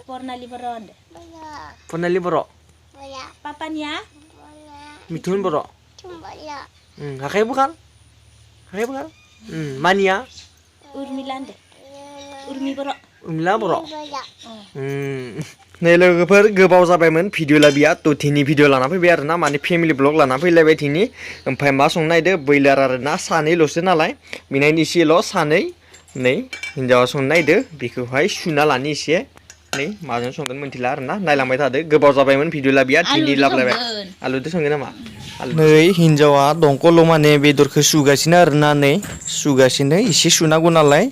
Pornali Boro. Pornali Boro. Papanya? Mithun Boro. Hakai bukan? Hakai bukan? Mania? Urmilande. Urmi Boro. Urmila Boro. Nei लोगोफोर गोबाव जाबायमोन video लाबिया तो दिनै video लाना फैबाय आरोना माने फेमिलि ब्लग लाना फैलायबाय दिनै ओमफ्राय मा संनो नायदो बयलार आरोना सानैल'सो नालाय बिनिखायनो इसेल' सानै नै हिनजावा संनो नायदो बेखौहाय सुना लानि एसे नै माजों संगोन मिन्थिला आरोना नायलांबाय थादो गोबाव जाबायमोन भिडिअ लाबिया दिनै लाबोलायबाय आलुजों संगोन नामा नै हिनजावा दंकल' माने बेदरखौ सुगासिनो आरोना नै सुगासिनो एसे सुनांगौ नालाय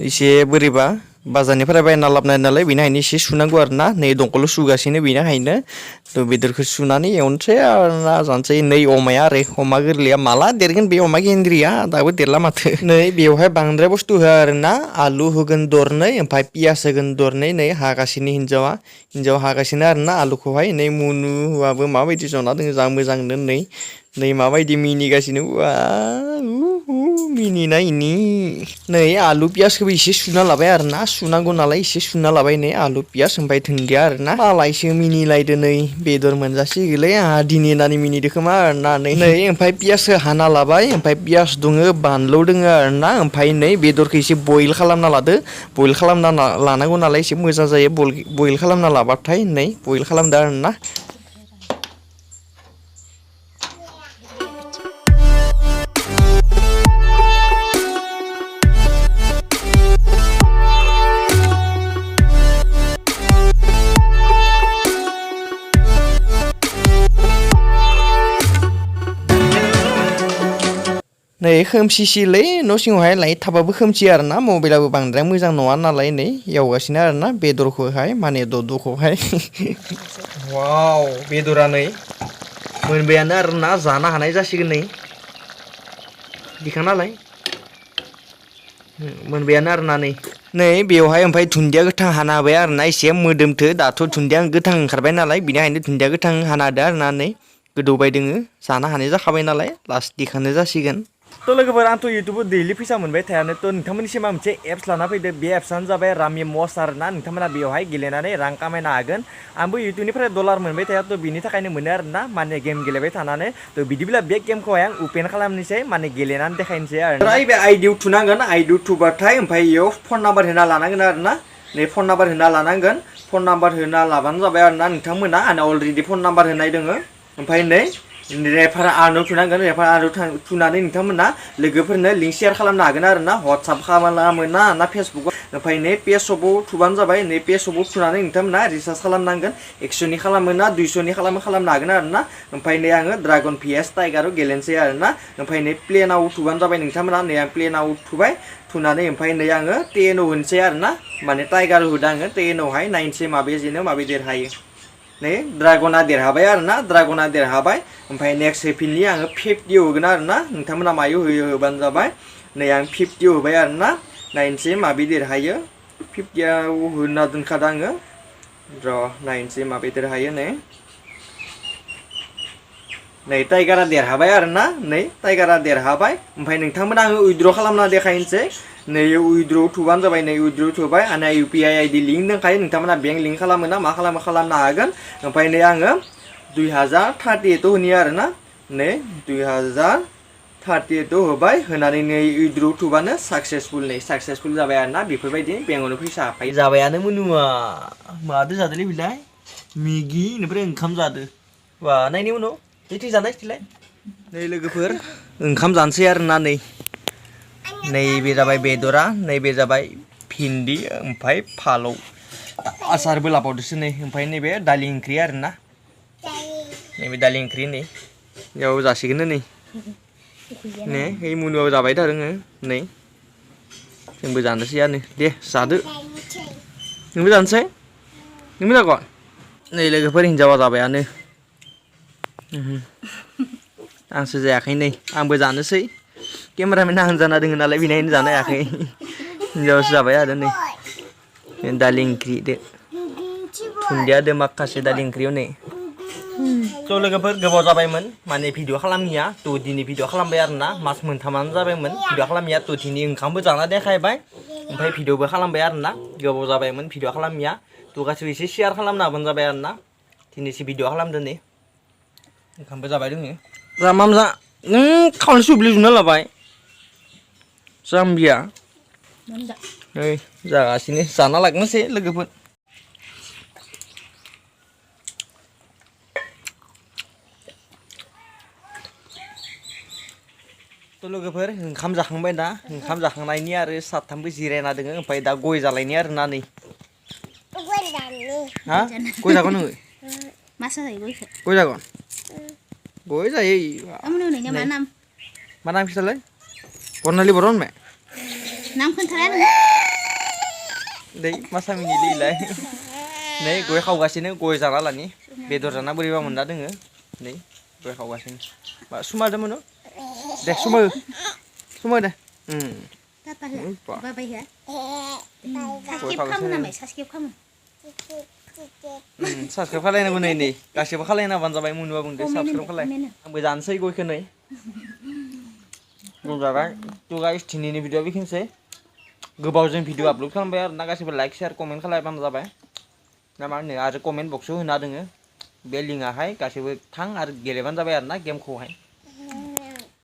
एसे बोरैबा बाजारनिफ्राय बायना लाबोनाय नालाय बेनिखायनो एसे सुनांगौ आरोना नै दंकल सुगासिनो बेनिखायनो थ' बेदरखौ सुनानै एवनोसै आरोना जानोसै नै अमाया आरो अमा गोरलैया माला देरगोन बे अमा गेन्द्रिया दाबो देरला माथो नै बेवहाय बांद्राय बुस्थु होआ आरोना आलु होगोन दरनै ओमफ्राय पियास होगोन दरनै नै हागासिनो हिनजावा हागासिनो आरोना आलुखौहाय नै मुनुआबो माबायदि जना दङ जा मोजांनो नै माबायदि मिनिगासिनो मिनिना इनि नै आलु पियासखौबो एसे सुना लाबाय आरोना सुनांगौ नालाय एसे सुना लाबाय नै आलु पियास ओमफ्राय दुन्दिया आरोना मालायसो मिनिलायदो नै बेदर मोनजासिगोनलै आंहा दिनै होननानै मिनिदो खोमा आरोना नै ओमफ्राय पियासखौ हाना लाबाय ओमफ्राय पियास दङ बानलु दङ आरोना ओमफ्राय नै बेदरखौ एसे बइल खालामना लादो बइल खालामना लानांगौ नालाय एसे मोजां जायो बइल खालामना लाबाथाय नै बइल खालामदो आरोना नै खोमसिसिलै न' सिङावहाय लाइट थाबाबो खोमसि आरोना मबाइलाबो बांद्राय मोजां नङा नालाय नै एवगासिनो आरोना बेदरखौहाय माने दद'खौहाय वाव बेदरा नै मोनबायानो आरोना जानो हानाय जासिगोन नै दिखांनालाय मोनबायानो आरोना नै बेवहाय ओमफ्राय दुन्दिया गोथां हाना होबाय आरोना एसे मोदोमथो दाथ' दुन्दिया गोथां ओंखारबाय नालाय बेनिखायनो दुन्दिया गोथां हाना होदो आरोना नै गोदौबाय दोङो जानो हानाय जाखाबाय नालाय लास्ट दिखांनो जासिगोन थ' लोगोफोर आंथ' इउटुबाव दैलि फैसा मोनबाय थायानो थ' नोंथांमोननिसिम आं मोनसे एप्स लाना फैदो बे एप्सआनो जाबाय रामि मस आरोना नोंथांमोना बेवहाय गेलेनानै रां खामायनो हागोन आंबो इउटुबनिफ्राय डलार मोनबाय थाया थ' बिनि थाखायनो मोनो आरोना माने गेम गेलेबाय थानानै थ' बिदिब्ला बे गेमखौहाय आं अपेन खालामनोसै माने गेलेनानै देखायनोसै आरो बे आइडियाव थुनांगोन आइडियाव थुबाथाय ओमफ्राय इयाव फन नाम्बार होना लानांगोन आरोना नै फन नाम्बार होना लानांगोन फन नाम्बार होना लाबानो जाबाय आरोना नोंथांमोना आंना अलरेडि फन नाम्बार होनाय दोङो ओमफ्राय नै रेफार आनो थुनांगोन रेफार आनो थुनानै नोंथांमोना लोगोफोरनो लिंक शेयार खालामनो हागोन आरोना वाट्सआप खालामोना ना फेसबुकआव ओमफ्राय नै पेसआवबो थुबानो जाबाय नै पेसआवबो थुनानै नोंथांमोना रिसार्च खालामनांगोन 100नि खालामोना 200नि खालामनो हागोन आरोना ओमफ्राय नै आङो ड्रागन पिएस टाइगाराव गेलेनोसै आरोना ओमफ्राय नै प्लेनाव थुबानो जाबाय नोंथांमोना नै आं प्लेनाव थुबाय थुनानै ओमफ्राय नै आङो टेनआव होनोसै आरोना माने टाइगार होदो आङो टेनआवहाय नायनोसै माबे जेनो माबे देरहायो नै ड्रागना देरहाबाय आरोना ड्रागना देरहाबाय ओमफ्राय नेक्स्ट होफिननि आङो 50 होगोन आरोना नोंथांमोना मायाव होयो होबानो जाबाय नै आं 50 होबाय आरोना नायनोसै माबे देरहायो 50आव होना दोनखादों आङो र' नायनोसै माबे देरहायो नै टाइगारा देरहाबाय आरोना नै टाइगारा देरहाबाय ओमफ्राय नोंथांमोना आङो उइथड्र खालामना देखायनोसै नै उइथड्र थुबानो जाबाय नै उइथड्र थुबाय आंना UPI ID लिंक दंखायो नोंथांमोना बेंक लिंक खालामोना मा खालामनो हागोन ओमफ्राय नै आङो 2038 होनि आरोना नै 2038 होबाय होनानै नै उइथड्र थुबानो साक्सेसफुल जाबाय आरोना बेफोरबायदि बेंकआवनो फैसा हाबबाय जाबायानो मोनुआ मादो जादोलै बिलाय मेगि इनिफ्राय ओंखाम जादो वा नायनि उनाव जेथि जानाय थिलाय नै लोगोफोर ओंखाम जानोसै आरोना नै बे जाबाय बेदरा नैबे जाबाय भिन्दि ओमफ्राय फालौ आसारबो लाबावदोसो नै ओमफ्राय नैबे दालि ओंख्रि आरोना नैबे दालि ओंख्रि नै याव जासिगोन नै ओइ मुनुआव जाबाय थादों नै जोंबो जानोसैयानो दे जादो नोंबो जानोसै नोंबो जागोन नै लोगोफोर हिनजावा जाबायानो आंसो जायाखै नै आंबो जानोसै केमेरामेन आं जाना दोङो नालाय बेनिखायनो जानो हायाखै हिनजावासो जाबाय आरो नै दालि ओंख्रिदो दुन्दियादो माखासे दालि ओंख्रियाव नै थ' लोगोफोर गोबाव जाबायमोन माने भिडिअ खालामिया थ' दिनै भिडिअ खालामबाय आरोना मास मोनथामानो जाबायमोन भिडिअ खालामिया थ' दिनै ओंखामबो जाना देखायबाय ओमफ्राय भिडिअबो खालामबाय आरोना गोबाव जाबायमोन भिडिअ खालामिया थ' गासिबो एसे शेयार खालामना होबानो जाबाय आरोना दिनैसो भिडिअ खालामदो नै ओंखामबो जाबाय दोङो जा माम जा नों खावनै सुब्लिजुना लाबाय जाम्बिया Nanda. नै जागासिनो जाना लांनोसै लोगोफोर थ' लोगोफोर ओंखाम जाखांबाय दा ओंखाम जाखांनायनि आरो साथामबो जिरायना दोङो ओमफ्राय दा गय जालायनि आरोना नै हा गय जागोन नोङो Masa saya gue. गय जागोन गय जायो Kamu nanya mana? मा नाम खिथालाय बर्नालि बर' होनबाय Nam kenteran. नै मा सामिनि लैलाय नै गय खावगासिनो गय जाना लानि बेदर जाना बोरैबा मोनना दोङो नै गय खावगासिनो मा सुमादोंमोन दे सुमो दे Papa ya. Papa ya. गय Skip kamu खावगासिनो namanya, skip kamu. Subscribe खालायनांगौ नै नै गासिबो खालायना होबानो जाबाय मुनुआ बुंदो साबसक्राइब खालाय आंबो जानोसै गयखौ नै गय जाबाय थ' गाइस दिनैनि भिडिअ बेखिनिसै गोबावजों भिडिअ आपल'ड खालामबाय आरोना गासिबो लाइक शेयार कमेन्ट खालायबानो जाबाय ना मा होनो आरो कमेन्ट बक्सआव होना दोङो बे लिंकआहाय गासिबो थां आरो गेलेबानो जाबाय आरोना गेमखौहाय